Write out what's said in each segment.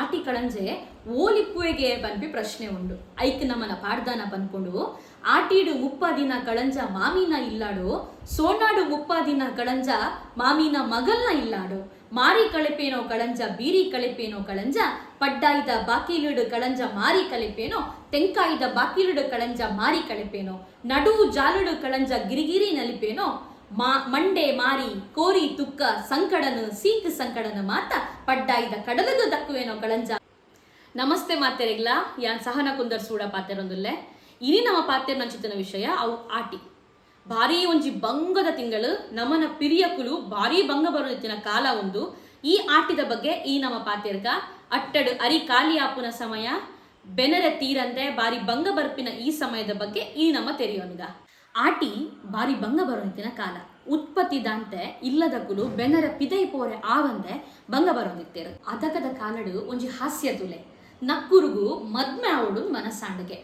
ಆಟಿ ಕಳಂಜೆ ಓಲಿಪ್ಪುವೆಗೆ ಪನ್ಪಿ ಪ್ರಶ್ನೆ ಉಂಡು. ಐಕ್ ನಮನ ಪಾಡ್ದಾನ ಪನ್ಪುಂಡು, ಆಟಿಡು 30 ದಿನ ಕಳಂಜ ಮಾಮಿನ ಇಲ್ಲಾಡು, ಸೋನಾಡು 30 ದಿನ ಕಳಂಜ ಮಾಮಿನ ಮಗಲ್ನ ಇಲ್ಲಾಡು, ಮಾರಿ ಕಳೆಪೇನೋ ಕಳಂಜ ಬೀರಿ ಕಳೆಪೇನೋ ಕಳಂಜ, ಪಡ್ಡಾಯಿದ ಬಾಕಿಲುಡು ಕಳಂಜ ಮಾರಿ ಕಲೆಪೇನೋ, ತೆಂಕಾಯಿದ ಬಾಕಿಲುಡು ಕಳಂಜ ಮಾರಿ ಕಳೆಪೇನೋ, ನಡುವು ಜಾಲುಡು ಕಳಂಜ ಗಿರಿಗಿರಿ ನಲಿಪೇನೋ, ಮಾ ಮಂಡೆ ಮಾರಿ ಕೋರಿ ತುಕ್ಕ ಸಂಕಡನು ಸೀಕ್ ಸಂಕಡನು ಮಾತ ಪಡ್ಡಾಯಿದ ಕಡಲಗು ದಕ್ಕುವೇನೋ ಕಳಂಜ. ನಮಸ್ತೆ ಮಾತೆರೆಗ್ಲಾ, ಯಾನ್ ಸಹನ ಕುಂದರ್ ಸೂಡ ಪಾತೆರೊಂದುಲ್ಲೆ. ಇನಿ ನಮ್ಮ ಪಾತೆರ್ ನಂಚಿತನ ವಿಷಯ ಅವು ಆಟಿ. ಭಾರೀ ಒಂಜಿ ಬಂಗದ ತಿಂಗಳು, ನಮನ ಪಿರಿಯಕುಲು ಭಾರೀ ಬಂಗ ಬರುತ್ತಿನ ಕಾಲ ಉಂದು. ಈ ಆಟಿದ ಬಗ್ಗೆ ಈ ನಮ್ಮ ಪಾತೆರ್ಗ. ಅಟ್ಟಡು ಅರಿ ಖಾಲಿ ಆಪುನ ಸಮಯ, ಬೆನರೆ ತೀರಂದೆ ಬಾರಿ ಬಂಗ ಬರ್ಪಿನ ಈ ಸಮಯದ ಬಗ್ಗೆ ಈ ನಮ್ಮ ತೆರಿಯೋನ್ಗ. ಆಟಿ ಬಾರಿ ಬಂಗ ಬರೋಂತಿನ ಕಾಲ. ಉತ್ಪತ್ತಿ ದಾಂತೆ ಇಲ್ಲದಕುಲು ಬೆನರ ಪಿದೈ ಪೋರೆ ಆವಂದೆ ಬಂಗ ಬರೋಂದಿತ್ತೇರು. ಅದಗದ ಕಾಲಡು ಒಂಜಿ ಹಾಸ್ಯ ತುಲೆ. ನಕ್ಕುರುಗು ಮದ್ಮೆ ಆವಡು ಮನಸ್ಸಾಂಡಿಗೆ.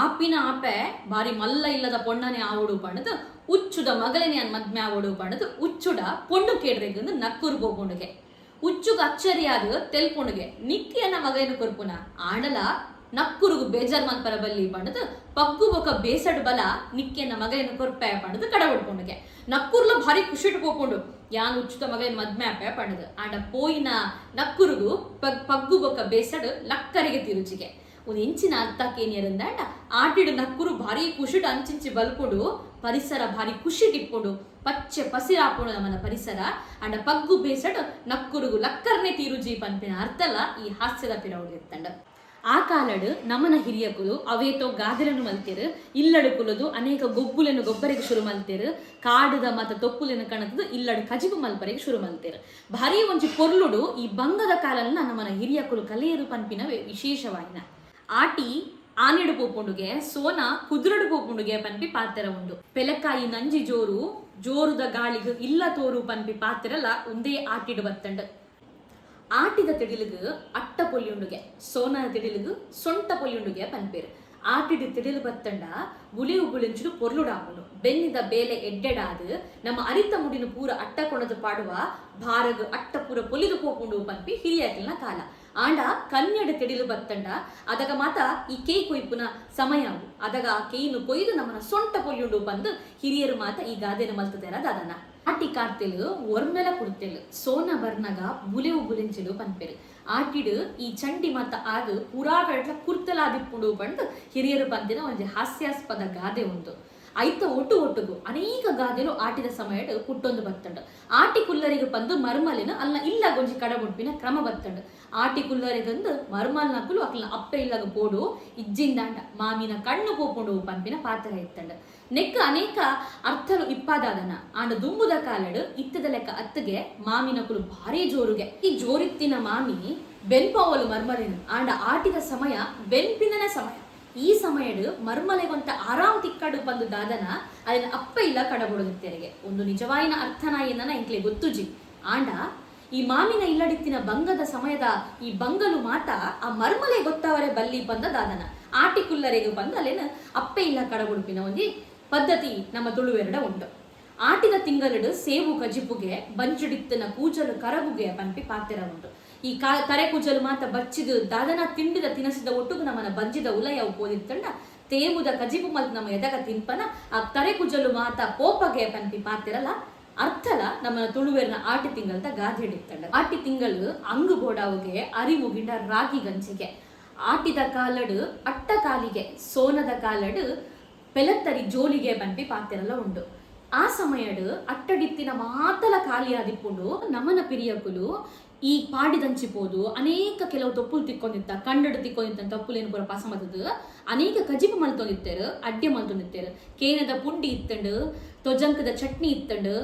ಆಪಿನ ಆಪೆ ಬಾರಿ ಮಲ್ಲ ಇಲ್ಲದ ಪೊಣ್ಣನೆ ಆವಡು ಪಂಡದು ಉಚ್ಚುದ ಮಗಲನೆ ಅನ್ ಮದ್ಮೆ ಆವಡು ಪಂಡದು ಉಚ್ಚುಡ ಪೊಣ್ಣು ಕೇಡ್ರೆಗ್ ನಕ್ಕುರು ಪೋಪುಂಡುಗೆ. ಉಚ್ಚುಗ ಅಚ್ಚರಿಯಾದ ತೆಲ್ಪುಂಡುಗೆ, ನಿಕ್ಕಿಯನ್ನ ಮಗೇನು ಕೊರ್ಪುನ ಆಂಡಲ ನಕ್ಕುರುಗು ಬೇಜಾರ್ ಮನ್ಪರ ಬಲ್ಲಿ ಪಂಡದು ಪಗ್ಗು ಬೊಕ ಬೇಸಡ್ ಬಲ ನಿಕ್ಕೆನ್ನ ಮಗೇನು ಕೊರ್ಪೆ ಪಂಡದು ಕಡಬಡ್ಪುಂಡುಗೆ. ನಕ್ಕುರ್ಲ ಭಾರಿ ಖುಷಿಟ್ ಪೋಪುಂಡು, ಯಾನ್ ಉಚ್ಚುದ ಮಗೇನು ಮದ್ಮೆ ಆಪೆ ಪಂಡದು. ಆಂಡ ಪೋಯಿನ ನಕ್ಕುರುಗು ಪಗ್ಗು ಬೊಕ ಬೇಸಡ್ ಲಕ್ಕರಿಗೆ ತಿರುಚಿಗೆ. ಒಂದು ಇಂಚಿನ ಅರ್ಥ ಕೇನಿಯರಂದಾಂಡ ಆಟಿಡು ನಕ್ಕುರು ಭಾರಿ ಖುಷಿಟ್ ಅಂಚಿಂಚಿ ಬಲ್ಪುಡು, ಪರಿಸರ ಭಾರಿ ಖುಷಿ ಟಿಪ್ಪುಡು, ಪಚ್ಚೆ ಪಸಿರಾಪುಡು ನಮ್ಮನ ಪರಿಸರ. ಅಂಡ ಪಗ್ಗು ಬೇಸಡ್ ನಕ್ಕುರುಗು ಲಕ್ಕರ್ನೆ ತೀರುಜಿ ಪನ್ಪಿನ ಅರ್ಥಲ ಈ ಹಾಸ್ಯದ ಪಿರವುಡಿತ್ತಂಡ. ಆ ಕಾಲಡು ನಮನ ಹಿರಿಯಕುಲು ಅವೇತೋ ಗಾದೆలను ಮಲ್ತೇರು, ಇಲ್ಲಡು ಕುಲದು ಅನೇಕ ಗೊಬ್ಬುಲೆನು ಗೊಬ್ಬರಿಗೆ ಶುರು ಮಲ್ತೇರು, ಕಾಡುದ ಮತ ತೊಪ್ಪುಲೆನು ಕಣತದು ಇಲ್ಲಡು ಕಜಿಪು ಮಲ್ಪರಿಗೆ ಶುರು ಮಲ್ತೇರು. ಭಾರಿ ಒಂಜಿ ಪೊರ್ಲುಡು ಈ ಬಂಗದ ಕಾಲನ್ನ ನಮನ ಹಿರಿಯಕುಲು ಕಲೆಯರು ಪನ್ಪಿನವೇ ವಿಶೇಷವಾಯಿನ. ಆಟಿ ಆನೆಡು ಪೋಪುಂಡುಗೆ, ಸೋನ ಕುದುರಡು ಪೋಪುಂಡುಗೆ ಪನ್ಪಿ ಪಾತೆರ ಉಂಡು. ಪೆಲಕಾಯಿ ನಂಜಿ ಜೋರು ಜೋರುದ ಗಾಳಿಗು ಇಲ್ಲ ತೋರು ಪನ್ಪಿ ಪಾತೆರಲ ಒಂದೇ ಆಟಿಡು ಬತ್ತಂಡು. ಆಟಿದ ತಿಡಿಲುಗು ಅಟ್ಟ ಪೊಲಿಯುಂಡುಗೆ, ಸೋನದ ತಿಡಿಲುಗು ಸೊಂಟ ಪೊಲಿಯುಂಡುಗೆ ಪನ್ಪೇರು. ಆಟಿಡು ತಿಡಿಲು ಬತ್ತಂಡ ಬುಲಿವು ಬುಳಿಂಚುಡು ಪೊರ್ಲುಡಾಪುಂಡು. ಬೆನ್ನಿದ ಬೇಲೆ ಎಡ್ಡೆಡಾದು ನಮ್ಮ ಅರಿತ ಮುಡಿನ ಪೂರ ಅಟ್ಟ ಕೊಣದು ಪಾಡುವ, ಭಾರಗು ಅಟ್ಟ ಪೂರ ಪೊಲಿದು ಪೋಪುಂಡು ಪನ್ಪಿ ಹಿರಿಯಾಕಿಲ್ನ ಕಾಲ. ಆಂಡ ಕನ್ಯಡು ತಿಡಿಲು ಬತ್ತಂಡ ಅದಗ ಮಾತ ಈ ಕೇಯ್ ಕೊಯ್ಪುನ ಸಮಯ ಅವು. ಅದಗ ಆ ಕೇಯ್ನು ಕೊಯ್ದು ನಮ್ಮನ ಸೊಂಟ ಪೊಲಿಯುಂಡು ಬಂದು ಹಿರಿಯರು ಮಾತ ಈ ಗಾದೆನ ಮಲ್ತದೇರ ದಾದನ. ಆಟಿ ಕಾರ್ತೆಲು ಒರ್ಮೆಲ ಕುಡ್ತೆಲು ಸೋನ ಬರ್ನಗ ಬುಲೆವು ಬುಲೆಂಚಿಲು ಪನ್ಪೆರು. ಆಟಿಡು ಈ ಚಂಡಿ ಮಾತ ಆಗ ಪೂರಾ ಕಡಟ್ಲ ಕುರ್ತಲಾದಿಪ್ಪುಂಡು ಪಂದ್ ಹಿರಿಯರು ಪಂತಿನ ಒಂಜಿ ಹಾಸ್ಯಾಸ್ಪದ ಗಾದೆ ಉಂಡು. ಐತ ಒಟ್ಟು ಒಟ್ಟುಗು ಅನೇಕ ಗಾದೆಲು ಆಟಿದ ಸಮಯಡ್ ಪುಟ್ಟೊಂದು ಬತ್ತಂಡು. ಆಟಿ ಕುಲ್ಲರಿಗೆ ಪಂದು ಮರ್ಮಲಿನ ಅಲ್ಲ ಇಲ್ಲ ಗೊಂಜಿ ಕಡಬುಡ್ಪಿನ ಕ್ರಮ ಬತ್ತಂಡು. ಆಟಿ ಕುಲ್ಲರಿಗಂದು ಮರ್ಮಲ್ನಕುಲು ಅಕ್ಲ ಅಪ್ಪೆ ಇಲ್ಲಗ ಪೋಡು ಇಜ್ಜಿಂದಾಂಡ ಮಾಮಿನ ಕಣ್ಣು ಪೋಪುಂಡು ಪನ್ಪಿನ ಪಾತ್ರ ಇತ್ತಂಡು. ನೆಕ್ ಅನೇಕ ಅರ್ಥಲು ಇಪ್ಪಾದಾದನ. ಆಂಡ ದುಂಬುದ ಕಾಲಡು ಇತ್ತದ ಲೆಕ್ಕ ಅತ್ತಿಗೆ ಮಾಮಿನಕುಲು ಭಾರಿ ಜೋರುಗೆ. ಈ ಜೋರಿತ್ತಿನ ಮಾಮಿ ಬೆನ್ಪಾವಲು ಮರ್ಮಲಿನ. ಆಂಡ ಆಟಿದ ಸಮಯ ಬೆನ್ಪಿನನ ಸಮಯ. ಈ ಸಮಯಡು ಮರ್ಮಲೆಗೊಂತ ಆರಾಮ್ ತಿಕ್ಕಡು ಬಂದು ದಾದನ ಅದನ್ನ ಅಪ್ಪ ಇಲ್ಲ ಕಡಬುಡುತ್ತೆರಿಗೆ ಒಂದು ನಿಜವಾಯಿನ ಅರ್ಥನ ಏನನ ಎಂಕ್ಲೆ ಗೊತ್ತುಜಿ. ಆಂಡ ಈ ಮಾಮಿನ ಇಲ್ಲಡಿತ್ತಿನ ಬಂಗದ ಸಮಯದ ಈ ಬಂಗಲು ಮಾತ ಆ ಮರ್ಮಲೆ ಗೊತ್ತವರೆ ಬಲ್ಲಿ ಬಂದ ದಾದನ ಆಟಿ ಕುಲ್ಲರೆಗೆ ಬಂದ ಅಲ್ಲೇನ ಅಪ್ಪೆ ಇಲ್ಲ ಕಡಬುಡುಪಿನ ಒಂಜಿ ಪದ್ಧತಿ ನಮ್ಮ ತುಳುವೆರಡ ಉಂಟು. ಆಟಿದ ತಿಂಗಲಡು ಸೇವು ಕಜಿಪುಗೆ ಬಂಚುಡಿತ್ತನ ಕೂಜಲು ಕರಗುಗೆ ಪನ್ಪಿ ಪಾತೆರ ಉಂಟು. ಈ ಕರೆ ಕೂಜಲು ಮಾತ ಬಚ್ಚಿದು ದಾದನ ತಿಂಡಿದ ತಿನಸಿದ ಒಟ್ಟುಗು ನಮ್ಮನ ಬಂಜಿದ ಉಲಯವು ಪೋದಿತ್ತಂಡ ತೇವುದ ಕಜಿಪು ಮಲ್ತ್ ನಮ್ಮ ಎದಗ ತಿನ್ಪನ ಆ ತರೆ ಕುಜಲು ಮಾತ ಪೋಪಗೆ ಪನ್ಪಿ ಪಾತೆರಲ ಅರ್ಥಲ ನಮ್ಮನ ತುಳುವೆರ್ನ ಆಟಿ ತಿಂಗಳದ ಗಾದೆ ಹಿಡಿತ್ತಂಡ. ಆಟಿ ತಿಂಗಳು ಅಂಗು ಬೋಡಾವುಗೆ ಅರಿ ಮುಗಿಂಡ ರಾಗಿ ಗಂಜಿಗೆ, ಆಟಿದ ಕಾಲಡು ಅಟ್ಟ ಕಾಲಿಗೆ, ಸೋನದ ಕಾಲಡು ಪೆಲತ್ತರಿ ಜೋಲಿಗೆ ಪನ್ಪಿ ಪಾತೆರಲ ಉಂಡು. ಆ ಸಮಯಡು ಅಟ್ಟಡಿತ್ತಿನ ಮಾತಲ ಖಾಲಿಯಾದಿಪ್ಪುಂಡು. ನಮನ ಪಿರಿಯಕುಲು ಈ ಪಾಡಿದಂಚಿಪೋದು ಅನೇಕ ಕೆಲವು ತೊಪ್ಪುಲು ತಿಕ್ಕೊಂಡಿತ್ತ, ಕಂಡಡು ತಿಕ್ಕೊಂಡಿತ್ತ ತಪ್ಪುಲೇನು ಪೂರ ಪಾಸ ಮತ್ತದು ಅನೇಕ ಕಜಿಪು ಮಲ್ತೊಂದಿತ್ತೇರು, ಅಡ್ಡೆ ಮಲ್ತೊಂದಿತ್ತೇರು. ಕೇನದ ಪುಂಡಿ ಇತ್ತಂಡು, ತೊಜಂಕದ ಚಟ್ನಿ ಇತ್ತಂಡು,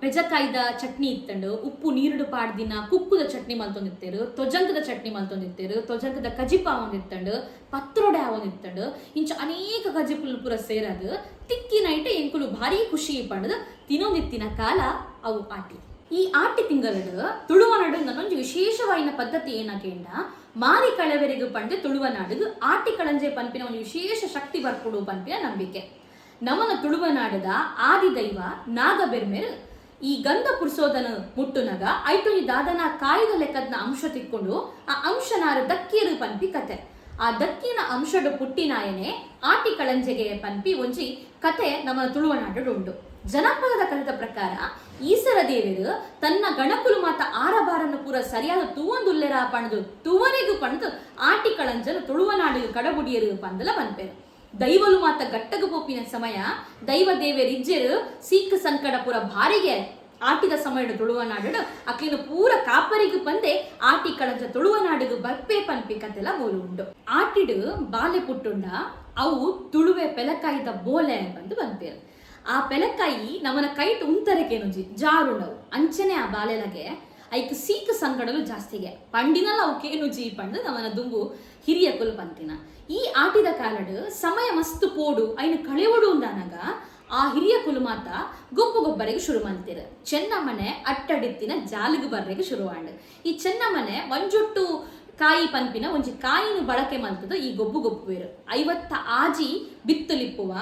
ಪೆಜಕಾಯ್ದ ಚಟ್ನಿ ಇತ್ತಂಡು, ಉಪ್ಪು ನೀರುಡು ಪಾಡ್ದಿನ ಕುಕ್ಕುದ ಚಟ್ನಿ ಮಲ್ತೊಂದಿತ್ತೇರು, ತೊಜಂಕದ ಚಟ್ನಿ ಮಲ್ತೊಂದಿತ್ತೇರು, ತೊಜಂಕದ ಕಜಿಪ ಆವೊಂದಿತ್ತಂಡು, ಪತ್ರೊಡೆ ಆವೊಂದಿತ್ತಂಡು. ಇಂಚ ಅನೇಕ ಕಜಿಪುಲು ಪೂರ ಸೇರದು ತಿಕ್ಕಿ ನೈಟ್ ಎಂಕುಲು ಭಾರಿ ಖುಷಿ ಪಂಡದು ತಿನ್ನೊಂದಿತ್ತಿನ ಕಾಲ ಅವು ಆಟಿ. ಈ ಆಟಿ ತಿಂಗಳಡು ತುಳುವನಾಡು ನನ್ನೊಂಜಿ ವಿಶೇಷವಾಯಿನ ಪದ್ಧತಿ ಏನಕೇಂಡ ಮಾರಿ ಕಳವೆರೆಗು ಪಂಡೆ ತುಳುವನಾಡುಗು ಆಟಿ ಕಳಂಜೆ ಪನ್ಪಿನ ಒಂದು ವಿಶೇಷ ಶಕ್ತಿ ಬರ್ಪುಡು ಪನ್ಪಿನ ನಂಬಿಕೆ. ನಮನ ತುಳುವನಾಡದ ಆದಿದೈವ ನಾಗಬೆರ್ಮೆರು ಈ ಗಂಧ ಪುರ್ಸೋದನ ಮುಟ್ಟುನಗ ಐಟೊಂಜಿ ದಾದನ ಕಾಯಿದ ಲೆಕ್ಕದ್ನ ಅಂಶ ತಿಕ್ಕೊಂಡು ಆ ಅಂಶನಾರು ದಕ್ಕಿಯರು ಪನ್ಪಿ ಕತೆ. ಆ ದಕ್ಕಿನ ಅಂಶಡು ಪುಟ್ಟಿನಾಯನೆ ಆಟಿ ಕಳಂಜೆಗೆ ಪನ್ಪಿ ಒಂಜಿ ಕತೆ ನಮ್ಮ ತುಳುವನಾಡು ಉಂಡು. ಜನಪದದ ಕಥೆದ ಪ್ರಕಾರ ಈಸರ ದೇವರು ತನ್ನ ಗಣಕುಲು ಮಾತ ಆರಬಾರನ್ನು ಪೂರ ಸರಿಯಾದ ತೂವೊಂದುಲ್ಲೆರ ಪಣದು ತುವರೆಗು ಪಣದು ಆಟಿ ಕಳಂಜನು ತುಳುವನಾಡು ಕಡಬುಡಿಯರು ಪಂದಲ ಪನ್ಪೆರು. ದೈವಲು ಮಾತ ಗಟ್ಟಗು ಪೋಪಿನ ಸಮಯ ದೈವ ದೇವೆರ್ ಇಜ್ಜೆರು ಸೀಕ್ ಸಂಕಡ ಪೂರ ಭಾರಿಗೆ ಆಟಿದ ಸಮಯಡು ತುಳುವನಾಡು ಅಕ್ಲಿನ ಪೂರ ಕಾಪರಿಗು ಪಂದೆ ಆಟಿ ಕಳಂಜ ತುಳುವನಾಡಿಗು ಬರ್ಪೆ ಪನ್ಪಿ ಕತೆಲ ಮೂಲು ಉಂಡು. ಆಟಿಡು ಬಾಲೆ ಪುಟ್ಟುಂಡ ಅವು ತುಳುವೆ ಪೆಲಕಾಯಿದ ಬೋಲೆ ಬಂದು ಪನ್ಪೇರು. ಆ ಪೆಲಕಾಯಿ ನಮನ ಕೈಟ್ ಉಂತರಕೇನುಂಜಿ ಜಾರುಂಡವು ಅಂಚನೆ ಆ ಬಾಲೆಲಗೆ ಐಕ್ ಸೀಕ್ ಸಂಕಡಲು ಜಾಸ್ತಿಗೆ ಪಂಡಿನಲ ಅವು ಕೇನುಜಿ ಪಂಡು ನಮನ ದುಂಬು ಹಿರಿಯಕುಲು ಪಂತಿನ. ಈ ಆಟಿದ ಕಾಲಡು ಸಮಯ ಮಸ್ತ್ ಪೋಡು ಐನ ಕಳೆವಡು ಉಂದಾನಗ ಆ ಹಿರಿಯ ಕುಲು ಮಾತ ಗೊಬ್ಬು ಗೊಬ್ಬರಿಗೆ ಶುರು ಮಲ್ತಿರು. ಚೆನ್ನಮನೆ ಅಟ್ಟಡಿತ್ತಿನ ಜಾಲಿಗೆ ಬರ್ರೆಗೆ ಶುರುವಾಂಡ್. ಈ ಚೆನ್ನಮನೆ ಒಂಜೊಟ್ಟು ಕಾಯಿ ಪನ್ಪಿನ ಒಂಜಿ ಕಾಯಿನ ಬಳಕೆ ಮಲ್ತದ ಈ ಗೊಬ್ಬು ಗೊಬ್ಬುವೇರು. 56 ಬಿತ್ತುಲಿಪ್ಪುವ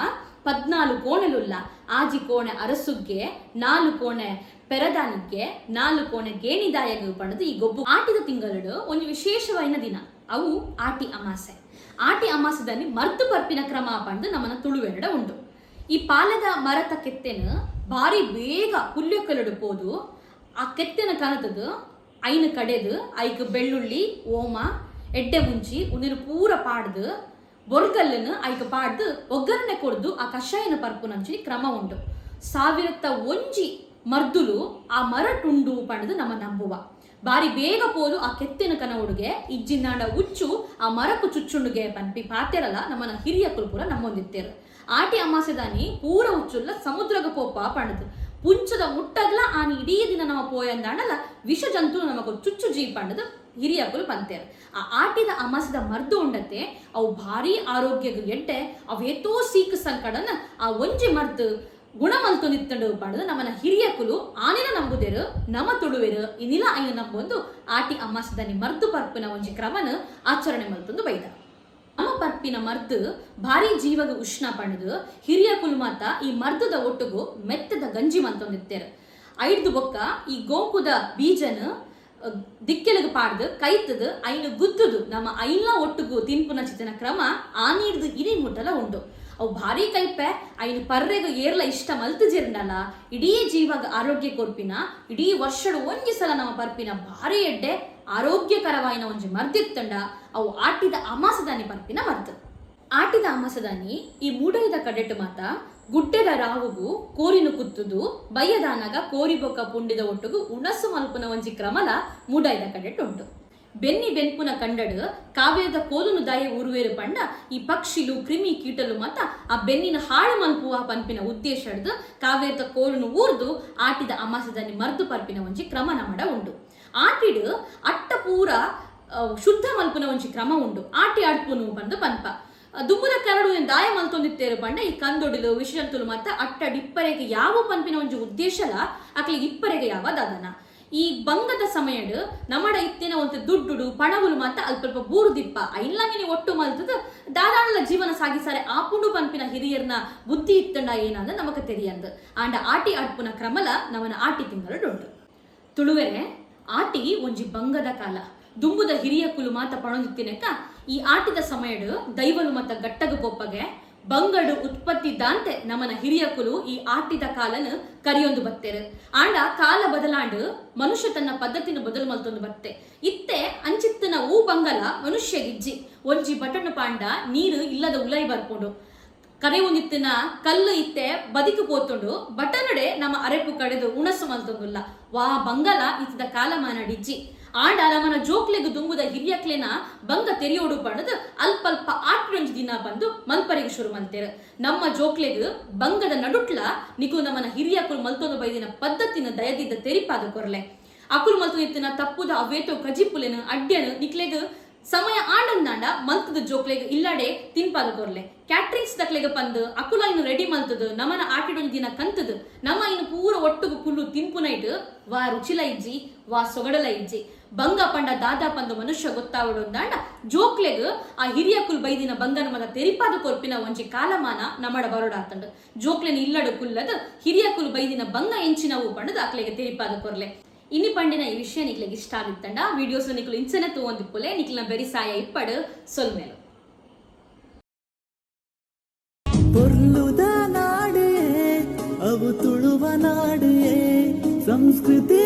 14 ಕೋಣೆಲುಲ್ಲ. 6 ಕೋಣೆ ಅರಸುಗ್ಗೆ, 4 ಕೋಣೆ ಪೆರದಾನಿಗೆ, 4 ಕೋಣೆ ಗೇಣಿದಾಯಗ ಪಣದು ಈ ಗೊಬ್ಬು. ಆಟಿದ ತಿಂಗಳು ಒಂಜಿ ವಿಶೇಷವಾಯಿನ ದಿನ ಅವು ಆಟಿ ಅಮಾಸೆ. ಆಟಿ ಅಮಾಸೆದಲ್ಲಿ ಮರ್ದು ಪರ್ಪಿನ ಕ್ರಮ ಪಂಡು ನಮ್ಮನ ತುಳುವೆರಡ ಉಂಡು. ಈ ಪಾಲದ ಮರತ ಕೆತ್ತೆನು ಭಾರಿ ಬೇಗ ಪುಲ್ಯೊಕ್ಕಲಡು ಪೋದು ಆ ಕೆತ್ತೆನ ಕನತದು ಐನು ಕಡೆದು ಐಕ್ ಬೆಳ್ಳುಳ್ಳಿ ಓಮ ಎಡ್ಡೆ ಮುಂಚಿ ಉಂದಿನ ಪೂರ ಪಾಡ್ದು ಬೊರ್ಗಲ್ಲನ್ನು ಐಕ್ ಪಾಡ್ದು ಒಗ್ಗರಣೆ ಕೊಡ್ದು ಆ ಕಷಾಯನ ಪರ್ಪುನಂಚಿ ಕ್ರಮ ಉಂಟು. 1001 ಮರ್ದುಲು ಆ ಮರಟುಂಡು ಪಂಡದು ನಮ್ಮ ನಂಬುವ. ಬಾರಿ ಬೇಗ ಪೋದು ಆ ಕೆತ್ತಿನ ಕನ ಉಡುಗೆ ಇಜ್ಜಿಂದಾಂಡ ಉಚ್ಚು ಆ ಮರಕು ಚುಚ್ಚುಂಡುಗೆ ಪನ್ಪಿ ಪಾತೆರಲ್ಲ ನಮ್ಮನ ಹಿರಿಯ ಪೂರ ನಮ್ಮೊಂದಿತ್ತೇರು. ಆಟಿ ಅಮಾಸೆದಾನಿ ಪೂರ ಉಚ್ಚುಲ್ಲ ಸಮುದ್ರಗ ಪೋಪ ಪಂಡದು ಪುಂಚದ ಮುಟ್ಟಗ್ಲ ಆನಿ ಇಡೀ ದಿನ ನಮ್ಮ ಪೋಯಂದಾಂಡಲ ವಿಷ ಜಂತು ನಮಗ ಚುಚ್ಚು ಜೀ ಪಂಡದು ಹಿರಿಯಕುಲು ಪಂತೇರು. ಆ ಆಟಿದ ಅಮಾಸದ ಮರ್ದು ಉಂಡತೆ ಅವು ಭಾರಿ ಆರೋಗ್ಯಗ ಎಡ್ಡೆ ಅವೇತೋ ಸೀಕ್ ಸಂಕಡನ ಆ ಒಂಜಿ ಮರ್ದು ಗುಣ ಮಲ್ತೊಂದಿತ್ತಂಡು ಪಂಡದು ನಮ್ಮನ ಹಿರಿಯಕುಲು ಆನಿನ ನಂಬುದೇರು ನಮ ತುಳುವೆರು ಇನಿಲ ಐನ ನಂಬೊಂದು ಆಟಿ ಅಮಾಸದಾನಿ ಮರ್ದು ಪರ್ಪಿನ ಒಂಜಿ ಕ್ರಮನ ಆಚರಣೆ ಮಲ್ತೊಂದು ಬೈದ. ನಮ್ಮ ಪರ್ಪಿನ ಮರ್ದು ಭಾರಿ ಜೀವಗ ಉಷ್ಣ ಪಂಡದು ಹಿರಿಯ ಕುಲು ಮಾತ ಈ ಮರ್ದದ ಒಟ್ಟುಗು ಮೆತ್ತದ ಗಂಜಿ ಮಲ್ತೊಂದಿತ್ತೇರು. ಐಡ್ದು ಬೊಕ್ಕ ಈ ಗೋಂಕುದ ಬೀಜನ ದಿಕ್ಕೆಲಗು ಪಾಡ್ದು ಕೈತದು ಐನು ಗುದ್ದುದು ನಮ್ಮ ಐನ್ಲ ಒಟ್ಟುಗು ತಿನ್ಪುನ ಚಿತನ ಕ್ರಮ ಆನೀಡ್ದು ಇನಿ ಮುಟ್ಟಲ ಉಂಟು. ಅವು ಭಾರಿ ಕೈಪೆ ಐನು ಪರ್ರೆಗ ಏರ್ಲ ಇಷ್ಟ ಮಲ್ತು ಜಿರ್ಂಡಲ ಇಡೀ ಜೀವಗ ಆರೋಗ್ಯ ಕೊರ್ಪಿನ ಇಡೀ ವರ್ಷಡು ಒಂಜಿ ಸಲ ನಮ್ಮ ಪರ್ಪಿನ ಭಾರಿ ಎಡ್ಡೆ ಆರೋಗ್ಯಕರವಾಯಿನ ಒಂಜಿ ಮರ್ದಿತ್ತಂಡ ಅವು ಆಟಿದ ಅಮಾಸದಾನಿ ಪರ್ಪಿನ ಮರ್ದು. ಆಟಿದ ಅಮಾಸದಾನಿ ಈ ಮೂಡೈದ ಕಡೆಟ್ಟು ಮಾತ ಗುಡ್ಡೆದ ರಾವುಗು ಕೋರಿನು ಕುತ್ತುದು ಬಯ್ಯದಾನಾಗ ಕೋರಿ ಬೊಕ್ಕ ಪುಂಡಿದ ಒಟ್ಟುಗು ಉಣಸು ಮಲ್ಪುನ ಒಂಜಿ ಕ್ರಮಲ ಮೂಡೈದ ಕಡೆಟ್ಟು ಉಂಟು. ಬೆನ್ನಿ ಬೆನ್ಪುನ ಕಂಡಡು ಕಾವ್ಯದ ಕೋಲುನು ದಾಯ ಉರುವೇರು ಪಂಡ ಈ ಪಕ್ಷಿಲು ಕ್ರಿಮಿ ಕೀಟಲು ಮತ ಆ ಬೆನ್ನಿನ ಹಾಳು ಮಲ್ಪುವ ಪನ್ಪಿನ ಉದ್ದೇಶ ಹಿಡ್ದು ಕಾವ್ಯದ ಕೋಲುನು ಊರ್ದು ಆಟಿದ ಅಮಾಸದಾನಿ ಮರ್ದು ಪರ್ಪಿನ ಒಂಜಿ ಕ್ರಮ ನಮಡ ಉಂಟು. ಆಟಿಡು ಅಟ್ಟ ಪೂರ ಶುದ್ಧ ಮಲ್ಪುನ ಒಂಜಿ ಕ್ರಮ ಉಂಡು. ಆಟಿ ಅಡ್ಪುನು ಪಂದು ಪನ್ಪ ದುಂಬುದ ಕರಡು ದಾಯ ಮಲ್ತೊಂದಿತ್ತೇರು ಪಂಡ ಈ ಕಂದೊಡಿಲು ವಿಷಜಂತುಲು ಮತ್ತ ಅಟ್ಟ ಇಪ್ಪರೆಗೆ ಯಾವ ಪನ್ಪಿನ ಒಂಜಿ ಉದ್ದೇಶಲ ಅಕ್ಲಿಗೆ ಇಪ್ಪರೆಗೆ ಯಾವ ದಾದನ. ಈ ಬಂಗದ ಸಮಯಡ್ ನಮಡ ಇತ್ತಿನ ಒಂದು ದುಡ್ಡುಡು ಪಣವುಲು ಮಾತ ಅಲ್ಪ ಬೂರು ದಿಪ್ಪ ಐನ್ಲ ಮಿನಿ ಒಟ್ಟು ಮಲ್ತದ ದಾದಾಣಲ ಜೀವನ ಸಾಗಿಸಾರೆ ಆಪುಂಡು ಪನ್ಪಿನ ಹಿರಿಯರ್ನ ಬುದ್ಧಿ ಇತ್ತಂಡ ಏನಂದ ನಮಕ ತೆರಿಯಂದು. ಆಂಡ ಆಟಿ ಅಡ್ಪುನ ಕ್ರಮಲ ನಮನ ಆಟಿ ತಿಂಗಳು ಉಂಟು. ತುಳುವೆರೆ ಆಟಿ ಒಂಜಿ ಬಂಗದ ಕಾಲ. ದುಂಬುದ ಹಿರಿಯ ಕುಲು ಮಾತ ಪಣೊಂದಿತ್ತಿನಕ್ಕ ಈ ಆಟಿದ ಸಮಯಡು ದೈವಲು ಮತ್ತ ಗಟ್ಟಗ ಪೊಪ್ಪಗೆ ಬಂಗಡು ಉತ್ಪತ್ತಿ ದಾಂತೆ ನಮನ ಹಿರಿಯ ಕುಲು ಈ ಆಟಿದ ಕಾಲನು ಕರಿಯೊಂದು ಬತ್ತೇರು. ಆಂಡ ಕಾಲ ಬದಲಾಂಡು ಮನುಷ್ಯ ತನ್ನ ಪದ್ಧತಿನ ಬದಲು ಮಲ್ತೊಂದು ಬತ್ತೆ. ಇತ್ತೆ ಅಂಚಿತ್ತನ ಊ ಬಂಗಲ ಮನುಷ್ಯಗಿಜ್ಜಿ ಒಂಜಿ ಬಟನ್ ಪಾಂಡ ನೀರು ಇಲ್ಲದ ಉಲೈ ಬರ್ಕೊಂಡು ಕರೆ ಒಂದಿತ್ತಿನ ಕಲ್ಲು ಇತ್ತೆ ಬದಿಕು ಪೋತುಂಡು ಬಟನಡೆ ನಮ್ಮ ಅರೆಪು ಕಡೆದು ಉಣಸು ಮಲ್ತೊಂದುಲ್ಲ ವಾ ಬಂಗಲ ಇತ್ತದ ಕಾಲಮಾನಡಿಜ್ಜಿ. ಆಂಡ ನಮನ ಜೋಕ್ಲೆಗು ದುಂಬುದ ಹಿರಿಯಕ್ಲೆನ ಬಂಗ ತೆರಿಯೋಡು ಪಣದು ಅಲ್ಪ ಆಟಿಡೊಂಜಿ ದಿನ ಬಂದು ಮಲ್ಪರಿಗೆ ಶುರು ಮಲ್ತೇರು. ನಮ್ಮ ಜೋಕ್ಲೆಗು ಬಂಗದ ನಡುಟ್ಲ ನಿಕು ನಮನ ಹಿರಿಯಕುಲು ಮಲ್ತೊಂದು ಬೈದಿನ ಪದ್ಧತಿನ ದಯದಿದ್ದ ತೆರಿಪಾದ ಕೊರ್ಲೆ. ಅಕುಲು ಮಲ್ತೊಂದಿತ್ತಿನ ತಪ್ಪುದ ಅವೇತೋ ಕಜಿಪುಲೆನು ಅಡ್ಯನು ನಿಕ್ಲೆಗು ಸಮಯ ಆಂಡಂದಾಂಡ ಮಲ್ತದ ಜೋಕ್ಲೆಗ್ ಇಲ್ಲಾಡೆ ತಿನ್ಪಾದ ಕೊರ್ಲೆ. ಕ್ಯಾಟ್ರಿಂಗ್ಸ್ ದಕ್ಲೆಗ ಪಂದು ಅಕುಲ ಇನ್ನು ರೆಡಿ ಮಲ್ತದು ನಮನ ಆಟಿಡೊಂಜಿ ದಿನ ಕಂತದು ನಮ್ಮ ಇನ್ನು ಪೂರ ಒಟ್ಟುಗು ಕುಲ್ಲು ತಿನ್ಪುನೈಟ್ ವಾ ರುಚಿಲ ಇಜ್ಜಿ ವಾ ಸೊಗಡಲ ಇಜ್ಜಿ. ಬಂಗ ಪಂಡ ದಾದಾ ಪಂದ್ ಮನುಷ್ಯ ಗೊತ್ತಾವಡು ಅಂದಾಂಡ ಜೋಕ್ಲೆಗ್ ಆ ಹಿರಿಯಕುಲ್ ಬೈದಿನ ಬಂಗನ ಮತ ತೆರಿಪಾದ ಕೊರ್ಪಿನ ಒಂಜಿ ಕಾಲಮಾನ ನಮಡ ಬರೋಡಾತಂಡ್. ಜೋಕ್ಲೆನ ಇಲ್ಲಡು ಕುಲ್ಲದ್ ಹಿರಿಯಕುಲ್ ಬೈದಿನ ಬಂಗ ಎಂಚಿನವು ಪಂಡದ್ ಅಕ್ಲೆಗ್ ತೆರಿಪಾದ ಕೊರ್ಲೆ. ಇನಿ ಪಂಡಿನ ಈ ವಿಷಯ ನಿಕ್ಲೆಗ್ ಇಷ್ಟ ಆದಿತ್ತಂಡ ವಿಡಿಯೋಸ್ ನಿಕ್ಲು ಇಂಚನೆ ತೂವೊಂದಿಪ್ಪುಲೆ. ನಿಕ್ಲೆನ ಬೆರಿ ಸಾಯ ಇಪ್ಪಡು. ಸೊಲ್ಮೆಲು. ಪೊರ್ಲುದ ನಾಡೇ ಅವು, ತುಳುವ ನಾಡೇ, ಸಂಸ್ಕೃತಿ.